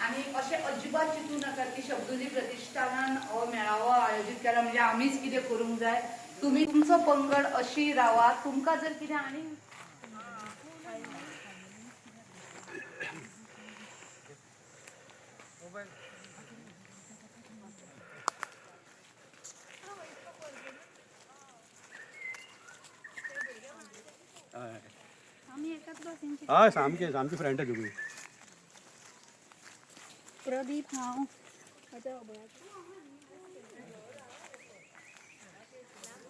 आनी अशें अजिबात चिंतू नाका की शब्दुली प्रतिष्ठानान हो मेळावो आयोजीत केला म्हणजे आमीच कितें करूंक जाय. तुमी तुमचो पंगड अशी रावा, तुमकां जर कितें आनी हय, सामके सामके फ्रेंड तुमी. प्रदीप हांव.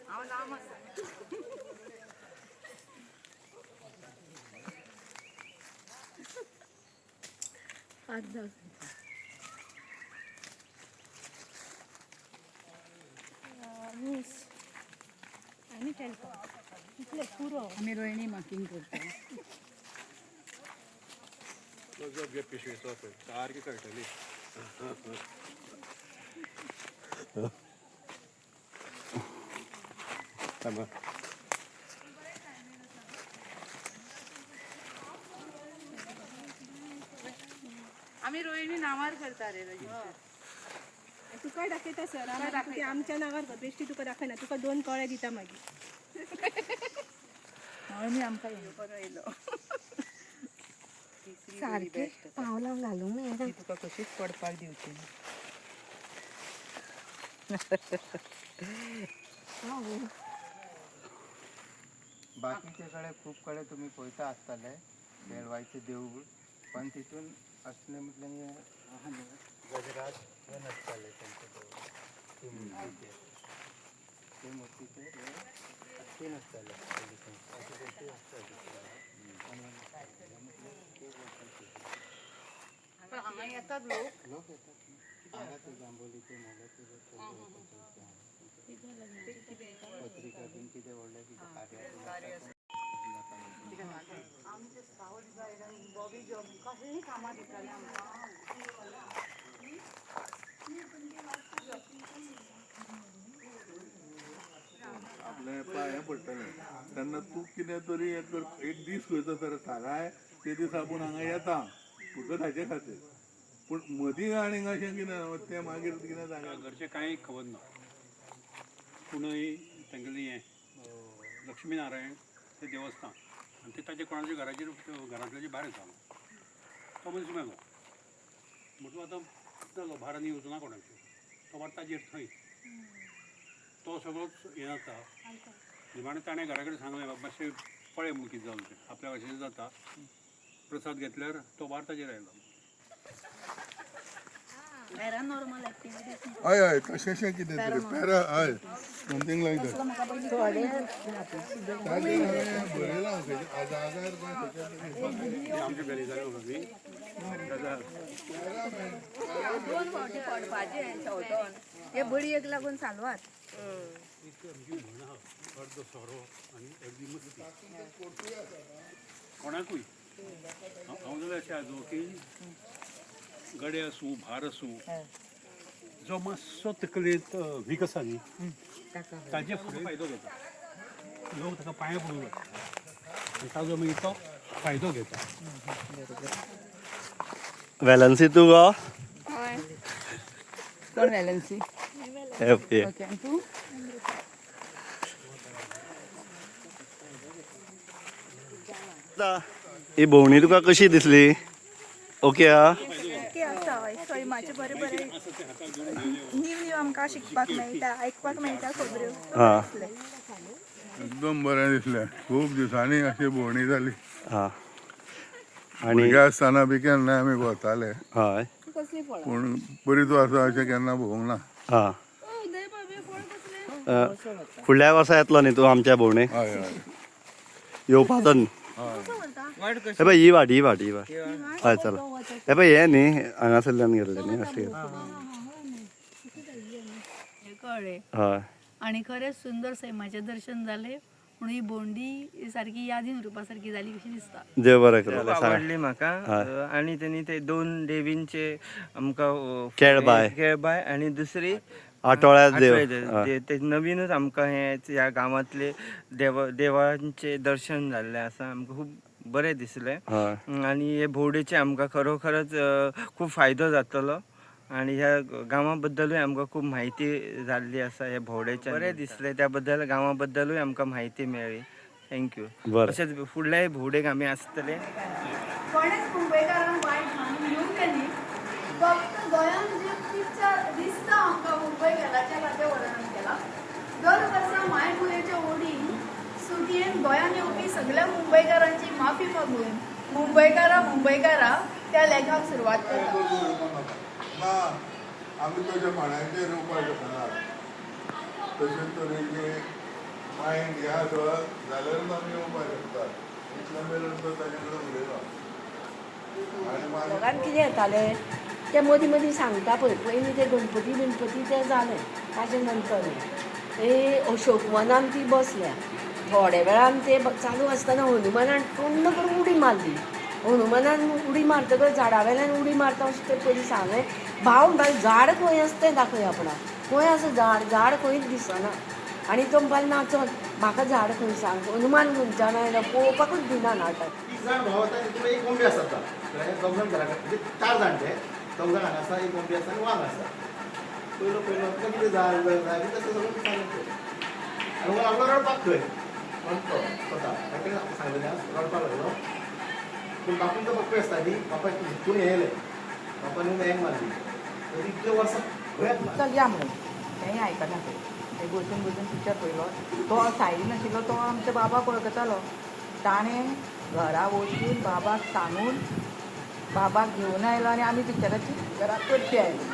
हांव लांब आसा. मीस आनी केलता इतले पुरो. आमी रोयणी मार्कींग करता. पिशवेचो पळय सारकी कळटली. आमी रोयणी नांवार करता रे रजिस्टर. तुका दाखयता सर, आमी आमच्या नांवार कर, बेश्टी तुका दाखयना. तुका दोन कळे दिता मागीर. आमी आमकां येवपाक येयलो. सारकें पावलां घालूंक मेळना. ती तुका कशीच पडपाक दिवची ना. बाकीचे कडे खूब कडेन तुमी पळयता आसतले बेळवायचें देवूळ, पण तितून असले म्हटल्यार हे आहा न्हू गजराज हे नासताले तेंचे देवूळ. ती मुर्तीचे ते मुर्तीचे हे हत्ती नासताले पयलीं, अशें तशें आसताले. पण हे नासताले. हे म्हटल्यार ते वचून पण हांगा येतात लोक. लोक येतात न्हू. हांगा ते जांबोली ते मोले ते लोक सगळे येतात थंयचे हांगा. पत्रिका बीन कितें व्हडलें कितें कार्य आसता. आमचे सावथ गायडन बॉबी जॉब कसलीं कामां दिताले आमकां. आपले पांय पडटलें तेन्ना तूं कितें तरी एक कर, एक दीस खंयचो तर थाराय, ते दीस आपूण हांगा येता फकत हाचे खातीर. पूण मदीं आनीक अशें कितें तें मागीर कितें सांगा. घरचें कांय खबर ना. पूणय तांगेलें हें लक्ष्मी नारायण तें देवस्थान आनी ते ताजे कोणाच्या घराचेर घरांतल्याचे भायर येतालो तो मनीस मेलो. म्हटलो आतां जालो भार आनी येवचो ना कोणाचेर, तो भार ताजेर थंय तो सगळोच हें जाता. निमाणें ताणें घरा कडेन सांगलें, बाबा मातशें पळय म्हूण कितें जालें तें आपल्या भाशेन जाता. प्रसाद घेतल्यार तो भार ताजेर आयलो. Paranormal activities. हय हय, तशेंशें कितें तरी पॅरा, हय, समथींग लायक that. ताजेर हांवें बरयलां खंयच्या जागार काय खंयच्या तरी. आमचे बेली जाले न्ही. दोन फावटी पडपाचें शेवटोन हे बडयेक लागून सालवात. एक आमची म्हण आहा, अर्द सोरो आनी अर्दी मस्ती. कोणाकूय हांव जाल्यार अशें आजो की गडे आसूं भार आसूं, जो मातसो तकलेंत वीक आसा न्ही ताजे फुडें फायदो घेता. लोक ताका पांये पडूंक लागता आनी ताजो मागीर तो फायदो घेता. वेलन्सी तूं गो? कोण वेलन्सी? ओके. ओके, आनी तूं? ही भोंवणी तुका कशी दिसली? ओके हा. ओके आसा. हय, सैमाचें बरें बरें नीव नीव आमकां शिकपाक मेळटा, आयकपाक मेळटा खबऱ्यो. हा. एकदम बरें दिसलें. खूब दिसांनी अशी भोंवणी जाली. हा, आनी भुरगे आसतना बी केन्ना आमी भोंवताले. हय. पूण बरीच वर्सां अशें केन्ना भोंवंक ना. हा, फुडल्या वर्सा येतलो न्ही तूं आमच्या भोंवणेक? हय हय. येवपाचो न्ही? हे पळय ही वाट, ही वाट, ही वाट. हय चला. हे पळय हें न्ही हांगासरल्यान गेल्लें न्ही अशें. हे कळ्ळें. हय. आनी खरेंच सुंदर सैमाचें दर्शन जालें म्हणून ही भोंवडी सारकी यादीन उरपा सारकी जाली कशी दिसता. देव बरें खूब करूं. सांगा. आवडली म्हाका. हय. आनी तेणी ते दोन देवींचे आमकां केळबाय. केळबाय आनी दुसरी आटोळ्या देव. आटोळ्या देव. ते नवीनच आमकां हे ह्या गांवांतले देव देवांचे दर्शन जाल्लें आसा आमकां खूब. बरें दिसलें. हय. आनी हे भोंवडेचे आमकां खरोखरच खूब फायदो जातलो आनी ह्या गांवा बद्दलूय आमकां खूब म्हायती जाल्ली आसा. ह्या भोंवडेचे बरें दिसलें, त्या बद्दल गांवा बद्दलूय आमकां म्हायती मेळ्ळी. Thank you. बरें. तशेंच फुडल्याय भोंवडेक आमी आसतले. कोणेच मुंबयकारांक वायट मानून घेवंक न्ही, फक्त गोंयांत जे पिक्चर दिसता आमकां मुंबय गेलाच्या खातीर वर्णन केलां. दर वर्सा मायभुंयेच्या ओडीन सुटयेन गोंयांत येवपी सगळ्या मुंबयकारांची माफी मागून मुंबयकारा मुंबयकारा त्या लेखाक सुरवात करता. ना, आमी तशें कोणाचेर येवपाक शकना. तशें तरेचे मायंड हें आसा जाल्यारूच आमी येवपाक शकता. इतले मेरेन तो ताजे कडेन उलयलो आनी मागीर दोगांत कितें येतालें तें मदीं मदीं सांगता पळय. पयलीं ते गणपती बिणपती तें जालें, ताजे नंतर हें अशोकवनान ती बसल्या. थोड्या वेळान ते चालू आसतना हनुमानान टुण्ण करून उडी मारली. हनुमानान उडी मारतकच झाडा वेल्यान उडी मारता अशें तें पयलीं सांगलें. भाव म्हणटालो झाड खंय आसा तें दाखय आपणाक, खंय आसा झाड, झाड खंयच दिसना. आनी तो म्हणपाक नाचत म्हाका झाड खंय सांग, हनुमान खंयच्यान आयलो पळोवपाकूच दिना नाटक. तीग जाण भाव आसा, तितून एक कोंबी आसा. कळ्ळें? दोग जाण घरा कडेन, म्हणजे चार जाण, ते दोग जाण हांगा आसा, एक कोंबी आसा आनी वाग आसा. पयलो पयलो तुका कितें जाय जाय जाय बी तशें सगळें सांगलें तें. आनी हो लागलो रडपाक थंय, कोण तो स्वता ताणें सांगलेलें रडपाक लागलो. पूण बापून तो बापूय आसता न्ही, बापाय हितून हें येयलें, बापान येवन हेंग मारली. तर इतले वर्सां खंय चल या म्हणून तेंय आयकना. थंय बसून बसून पिक्चर पळयलो. तो सायडीन आशिल्लो तो आमच्या बाबाक वळखतालो. ताणें घरा वचून बाबाक सांगून बाबाक घेवन आयलो आनी आमी पिक्चराची घरा परती आयली.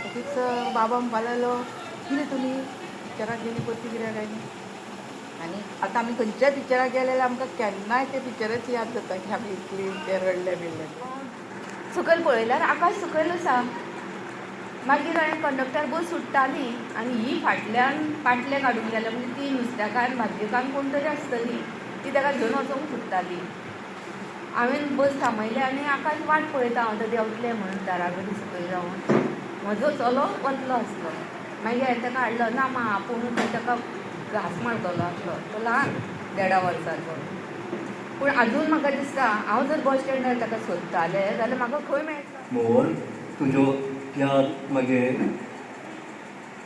तशीच बाबा म्हणपाक लागलो कितें तुमी पिक्चराक गेली परती कित्याक आयली. आनी आतां आमी खंयच्याय पिक्चराक गेले जाल्यार आमकां केन्नाय ते पिक्चराची याद जाता की आमी इतली ते रडले बिडले. सकयल पळयल्यार आकाश सकयल आसा. मागीर हांवें कंडक्टर बस सुट्टाली आनी ही फाटल्यान पांटले काडूंक गेल्या, म्हणजे ती नुस्त्याकार भाजयेकार कोण तरी आसतली, ती ताका घेवन वचोंक सोदताली. हांवें बस थांबयली आनी आकाश वाट पळयता हांव आतां देंवतलें म्हणून दारा कडेन सकयल रावन. म्हजो चलो वतलो आसलो. मागीर हांवें ताका हाडलो ना मा आपूण खंय ताका घांस मारतलो आसलो. तो ल्हान 1.5 वर्साचो. पूण आजून म्हाका दिसता हांव जर बस स्टँडार ताका सोदतालें जाल्यार म्हाका खंय मेळटा. मोहन तुजो याद मगे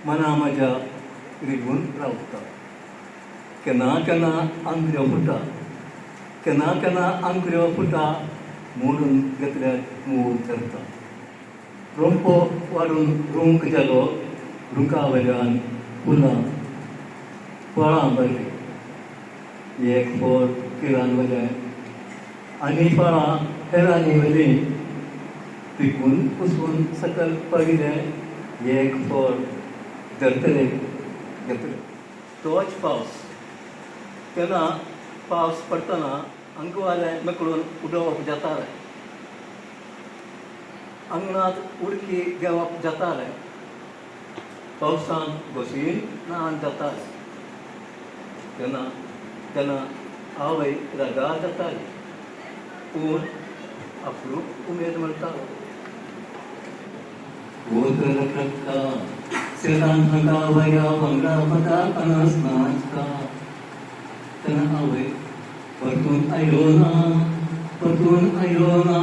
मना म्हज्या रिगून रावता. केन्ना केन्ना आंकऱ्यो फुटा, केन्ना केन्ना आंकऱ्यो फुटा मोडून घेतल्यार मोड धरता. रोंपो वाडून रुंक जालो, रुंका वयल्यान फुलां फळां भरलीं. एक फळ किरान वयलें आनी फळां हेरांनी व्हेलीं. पिकून पुसून सकल पडिल्लें एक फळ धरतरेक घेतलें. तोच पावस तेन्ना पावस पडटना अंगवालें मेकळून उडोवप जातालें. आंगणांत उडकी घेवप जातालें. पावसान घोशीन न्हाण जातालें. तेन्ना तेन्ना आवय रागार जाताली, पूण आपरूप उमेद मेळटालो. वत रखता शेतान हांगा वया वांगडा पदा पणस नाचता. तेन्ना आवय परतून आयलो ना, परतून आयलो ना,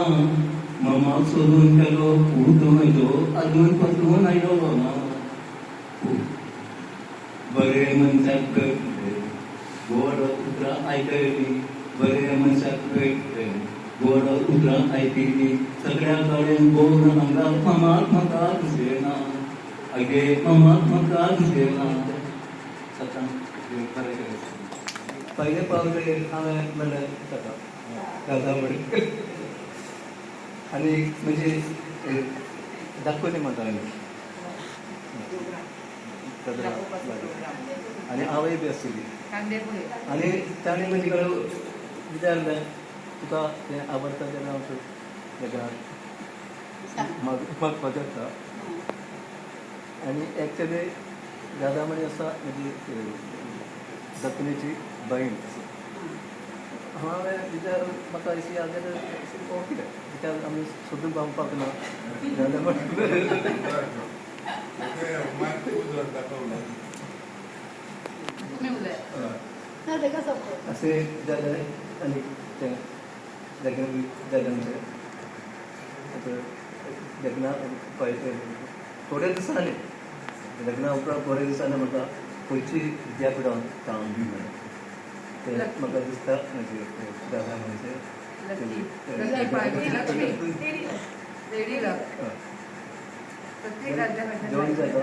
मामाक सोदून गेलो पूत म्हजो अजून परतून आयलो ना. बरे मनशाक भेटले गोड उतरां आयकली, बरे मनशाक भेटले गोड उतरां आयकली. सगळ्या कडेन भोंवन हांगा मामाक म्हाका दिसलें ना, आगे मामाक म्हाका दिसलें ना. सतां बरें केलें. पयले पावले हांवें म्हणलें ताका दादा म्हण आनी म्हणजे दाखोवली म्हाका हांवें आनी आवय बी आशिल्ली. आनी ताणें म्हजे कडेन विचारलें तुका तें आवडटा जाल्यार हांव लग्नाक मागपाक येता. आनी एक्चुली दादा म्हणी आसा म्हजी दत्तनेची बहीण. हांवें विचार म्हाका अशी याद जाल्यार ओ कितें कित्याक आमी सोदून पावपाक ना जाल्यार अशें जालें. आनी तें लग्न बी जालें आमचें. आतां लग्ना पळय थोड्या दिसांनी लग्ना उपरांत थोड्या दिसांनी म्हाका खंयची विद्यापिठान काम बी मेळ्ळें. तें म्हाका दिसता म्हजे दादा म्हणजे जॉईन जाता.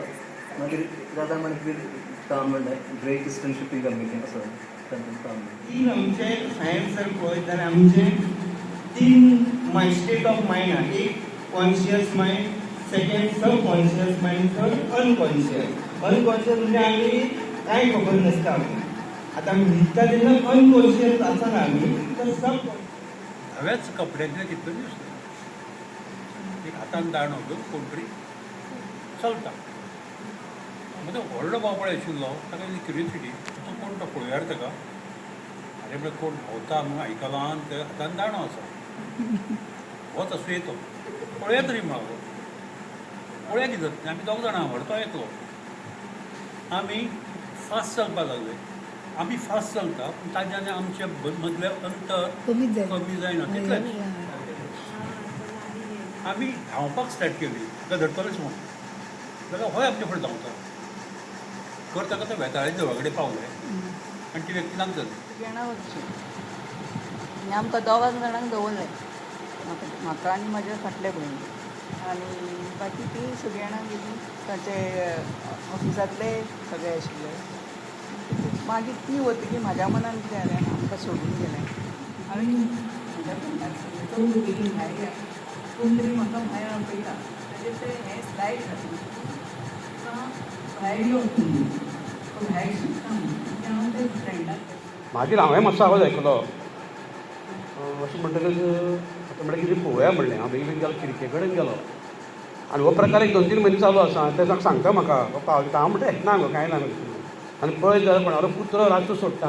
मागीर दादा मागीर काम म्हणलें ग्रेट इस्टर्न शिपींग कंपनी आसा तातूंत काम मेळ्ळें. तीन आमचे सायन्स जर पळयत जाल्यार आमचे तीन मायंड स्टेट ऑफ मायंड आहा. एक conscious mind, second subconscious mind, third unconscious. Unconscious म्हणजे आमी कांय खबर नासता आमकां. आतां आमी न्हिदता तेन्ना अनकॉन्शियस आसना आमी, तर सब धव्याच कपड्यांतले कितें तरी दिसलें. एक हातान दांडो घेवन कोण तरी चलता. म्हणजे व्हडलो बाबळ आशिल्लो ताका इल्ली क्युरियोसिटी, तो कोण तो पळोवया ताका. आरे म्हळ्यार कोण भोंवता म्हणून आयकलां आनी त्या हातान दांडो आसा, होच आसूं येतो, पळोवया तरी म्हणलो. पळोवया कितें जाता, आमी दोग जाणां व्हडतो एकलो. आमी फास्ट चलपाक लागले. आमी फास्ट चलता पूण ताज्यान आमचे मदलें अंतर कमी जायना तितलेंच. आमी धांवपाक स्टार्ट केली, ताका धरतलेच म्हणून. जाल्यार होय आमचे फुडें धांवता करता करता वेताळ्या देवळा कडेन पावले आनी ती व्यक्ती ना जाली. जाणां वचची आनी आमकां दोगां जाणांक दवरलें, म्हाका आनी म्हज्या फाटल्या भयणीक. आनी बाकी ती सगळीं जाणां गेलीं, तांचे ऑफिसांतले सगळे आशिल्ले. मागीर ती वतकीर म्हाज्या मनान कितें जालें, आमकां सोडून गेलें. हांवें म्हज्या फ्रेंडाक सांगलें, चल तूं बेगीन भायर या, कोण तरी म्हाका भायर आपयता. ताजेर तें हें स्लायड घातली, तुका भायर यो, तूं भायर शिकता म्हणून. हांव ते फ्रेंडाक मागीर हांवें मातसो आवाज आयकलो अशें म्हणटकच आतां म्हणल्यार कितें पळोवया म्हणलें. हांव बेगीन बेगीन गेलो, खिडके कडेन गेलो. आनी हो प्रकार एक 2-3 म्हयने चालू आसा. तें सांगता म्हाका पप्पा, हांव म्हणटा ना गो कांय ना गो. आनी पळयत जाल्यार कोणालो कुत्रो रातचो सोडटा.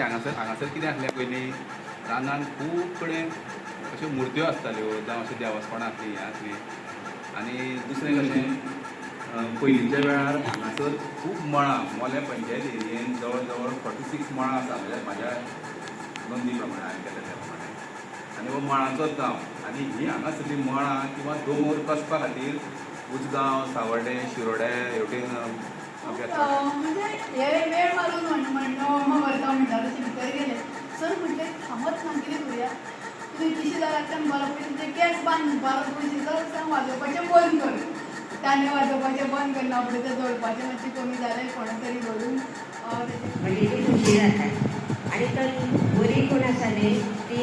हांगासर हांगासर कितें आसलें पयलीं रानान खूब कडेन अश्यो मुर्त्यो आसताल्यो, जावं अशें देवस्पणां आसलीं, हें आसलीं. आनी दुसरें कशें पयलींच्या वेळार हांगासर खूब मळां, मोलें पंचायत एरियेन जवळ जवळ 46 मळां आसा म्हज्या नोंदी प्रमाणे हांवें केल्या त्या प्रमाणे. आनी हो मळांचोच गांव. आनी हीं हांगासरलीं मळां किंवा दोंगर कसपा खातीर उजगांव, सावर्डें, शिरोडें हेवटेन म्हणजे हे वेळ मारून म्हणणो वरता म्हणटा तशें भितर गेले. सर म्हटलें थांबत ना, कितें करुया, तुवें पिशे दारांतल्यान बरो पयलीं तुजे केंस बांद म्हणपाक पयलीं सर वाजोवपाचें बंद कर. ताणें वाजोवपाचें बंद करना फुडें तें जोडपाचें मातशें कमी जालें, कोणा तरी व्हरून म्हणजे ती खुशी जाता. आनी तर बरी कोण आसा न्ही ती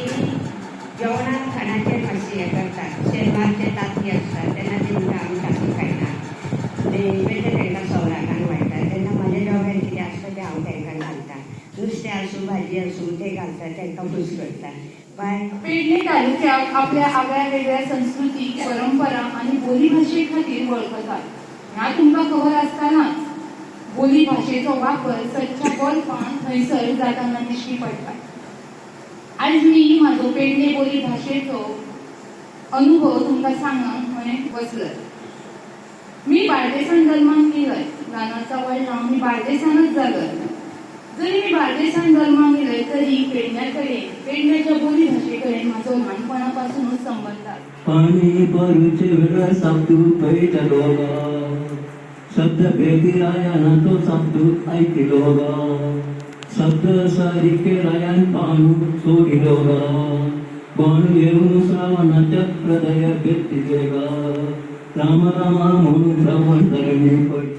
जेवणान खाणाचेर मातशी हें करता. शेनवारचे तांतली आसता तेन्ना ती म्हणटा आमी तांतली खायना, तें तांकां सवराकान वाडटा. तेन्ना म्हाज्या डोब्यान कितें आसता तें हांव तांकां घालता. नुस्तें आसूं भाजी आसूं तें घालता, तांकां खूश करता. बाय. पेडणे तालुक्याक आपल्या आगळ्या वेगळ्या संस्कृती, परंपरा आनी बोली भाशे खातीर वळखतात. ह्या तुमकां खबर आसतनाच बोली भाशेचो वापर सदच्या गोलपान थंयसर जाताना दिश्टी पडटा. आयज मी म्हाजो पेडणे बोली भाशेचो अनुभव तुमकां सांगूंक थंय बसलय. मी बार्देसान जल्माक येयलय. ल्हानाचा व्हडला मी बार्देसानच जालय. जरी मी बार्देसान जल्माक येयलय तरी पेडण्या कडेन, पेडण्याच्या बोली भाशे कडेन म्हाजो ल्हानपणापासूनच संबंद आसा. पाणी भरूचे वेळार साप्तू पळयतलो गा, शब्द भेदी रायानाचो साप्तू आयकिलो गा, शब्द सारिके रायान पाणू सोडिलो गा, बाणू येवन श्रावणाच्या हृदय भेटिले गा, राम रामा म्हणून श्रावण धरणी पडली.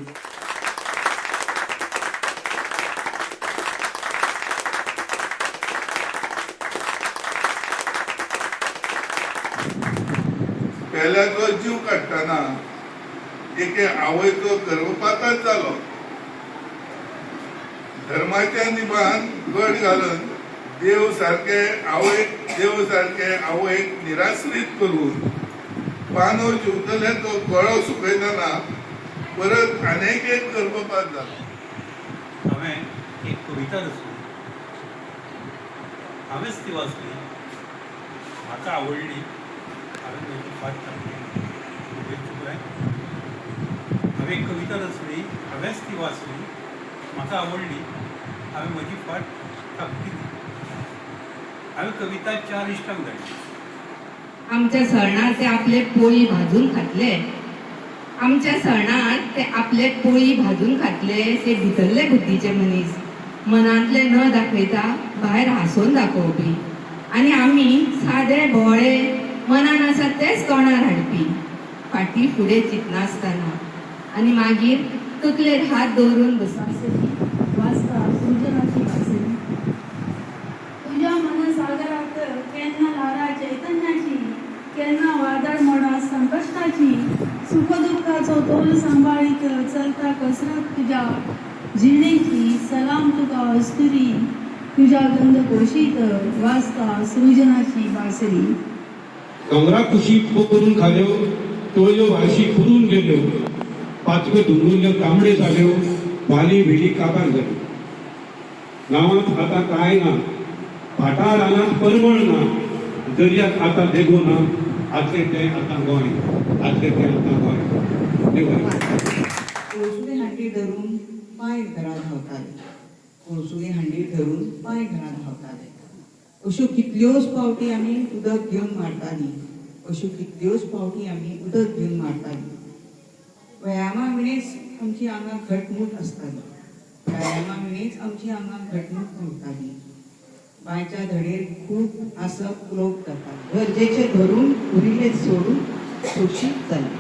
पेल्याचो जीव काडटना एके आवयचो गर्भपातच जालो. धर्माच्या निभान गड घालून देव सारके आवयक निराश्रीत करून पानो जिवतल्याचो गळो सुकयतना परत अनेक एक गर्भपात जालो. हांवें एक कविता रचली. हांवेंच ती वाचली, म्हाका आवडली, हांवें म्हजी फाट थापली. चुकलें. हांवें एक कविता रचली, हांवेंच ती वाचली, म्हाका आवडली, हांवें म्हजी फाट थापटिली. हांवें कविता 4 इश्टांक धाडली. आमच्या सणार ते आपले पोळी भाजून खातले, आमच्या सणार ते आपले पोळी भाजून खातले. ते भितरले बुद्धीचे मनीस, मनांतले न दाखयता भायर हांसोवन दाखोवपी. आनी आमी सादे भोळे, मनान आसा तेच तोंडार हाडपी, फाटी फुडें चिंतनासतना आनी मागीर तकलेर हात दवरून बसपी. वाचता सृजनाची बासरी. तुज्या मनसागरात केन्ना ल्हारां चैतन्याची, केन्ना वादळ मोडा संकश्टाची, सुख दुःखाचो तोल सांबाळीत चलता कसरत तुज्या जिणेची. सलाम तुका अस्तुरी, तुज्या गंध कोशीत वाचता सृजनाची बासरी. दोंगरा कुशी करून खाल्यो, तोळ्यो वाशी पुरून गेल्यो, पाचव्यो धुंगुल्ल्यो तांबड्यो जाल्यो, वाली भेली काबार जाली. गांवांत आतां कांय ना, भाटा रानांत परमळ ना, दर्याक आतां देगो ना, आदलें तें आतां गोंय, आदलें तें आतां गोंय. देव. कोळसुली हांडी धरून पांय घरा धांवताले, कोळसुली हांडी धरून पांय घरा धांवताले. अश्यो कितल्योच पावटी आमी उदक घेवन मारतालीं, अश्यो कितल्योच पावटी आमी उदक घेवन मारतालीं. व्यायामा विणेच आमची आंगां घटमूट आसतालीं, व्यायामा विणेच आमची आंगां घटमूट उरतालीं. बांयच्या धडेर खूब आसप उलोवप जाता. गरजेचे धरून उरिल्लें सोडून सोशीत जालें,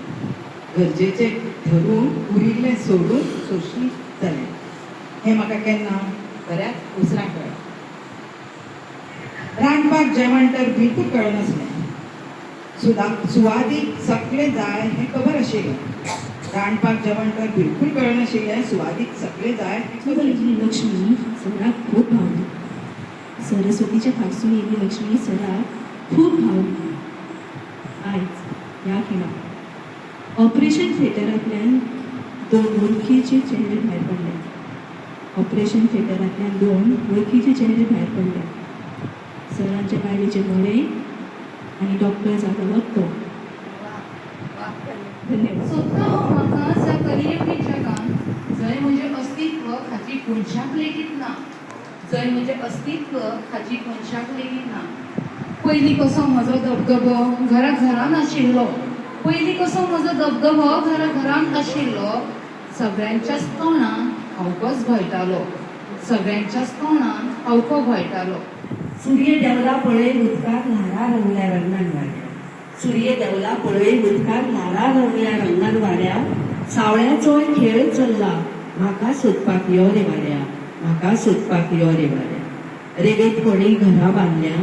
गरजेचे धरून उरिल्लें सोडून सोशीत जालें. हें म्हाका केन्ना बऱ्याच उसरां कळ्ळें. रांदपाक जेवण तर बिलकूल कळनासलें. सुवादीक सगळें जाय हें खबर आशिल्लें. रांदपाक जेवण तर बिलकूल कळनाशिल्लें, सुवादीक सगळें जाय हें खबर आशिल्लें. लक्ष्मी सराक खूब भावली. सरस्वतीच्या फाटसून येयली लक्ष्मी सराक खूब भावली. आयज ह्या खिणाक ऑपरेशन थिएटरांतल्यान 2 वळखीचे चेहरे भायर पडले. ऑपरेशन थिएटरांतल्यान 2 वळखीचे चेहरे भायर पडले. सरांच्या बायलेचें मडें आनी डॉक्टर जातालो तो. धन्यवाद. सोदता हांव म्हाका ह्या कलियुगी जगांत, जंय म्हजें अस्तित्व हाची कोनशाक लेगीत ना, जंय म्हजें अस्तित्व हाची कोनशाक लेगीत ना. पयलीं कसो म्हजो दबदबो घरा घरान आशिल्लो, पयलीं कसो म्हजो दबदबो घरा घरान आशिल्लो. सगळ्यांच्याच तोंडान हांवकोच घोळटालो, सगळ्यांच्याच तोंडान हांवको घोळटालो. सूर्य देवला पळय उदकाक ल्हारां रंगल्या रंगान वाड्या, सूर्य देवला पळय उदकाक ल्हारां रंगल्या रंगान वाड्या. सावळ्याचोय खेळ चल्ला, म्हाका सोदपाक यो रे वाड्या, म्हाका सोदपाक यो रे वाड्या. रेवेत कोणी घरां बांदल्या,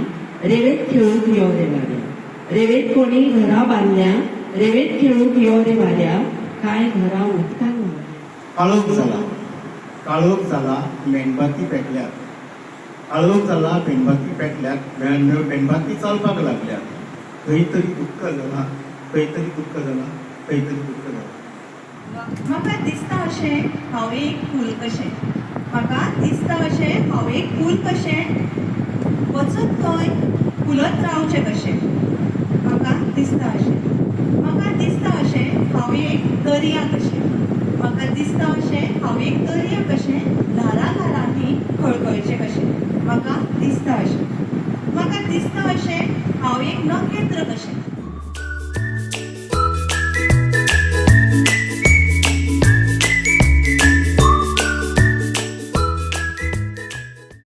रेवेत खेळूंक यो रे वाड्या, रेवेत कोणी घरां बांदल्या, रेवेत खेळूंक यो रे वाड्या. कांय घरां उदकान व्हांवल्या. काळोख जाला, काळोख जाला, मेणबाती पेटल्यात. काळोख जाला, मेणबाती पेटल्यात, मेणबाती चलपाक लागल्यात. खंय तरी दुख्ख जाला, खंय तरी दुख्ख जाला, खंय तरी दुख्ख जाला. म्हाका दिसता अशें हांव एक फूल कशें, म्हाका दिसता अशें हांव एक फूल कशें, वचत थंय फुलत रावचें कशें. म्हाका दिसता अशें, म्हाका दिसता अशें हांव एक दर्या कशें, म्हाका दिसता अशें हांव एक दर्या कशें, ल्हारां ल्हारांनी खळखळचें कशें. म्हाका दिसता अशें, म्हाका दिसता अशें हांव एक नखेत्र कशें.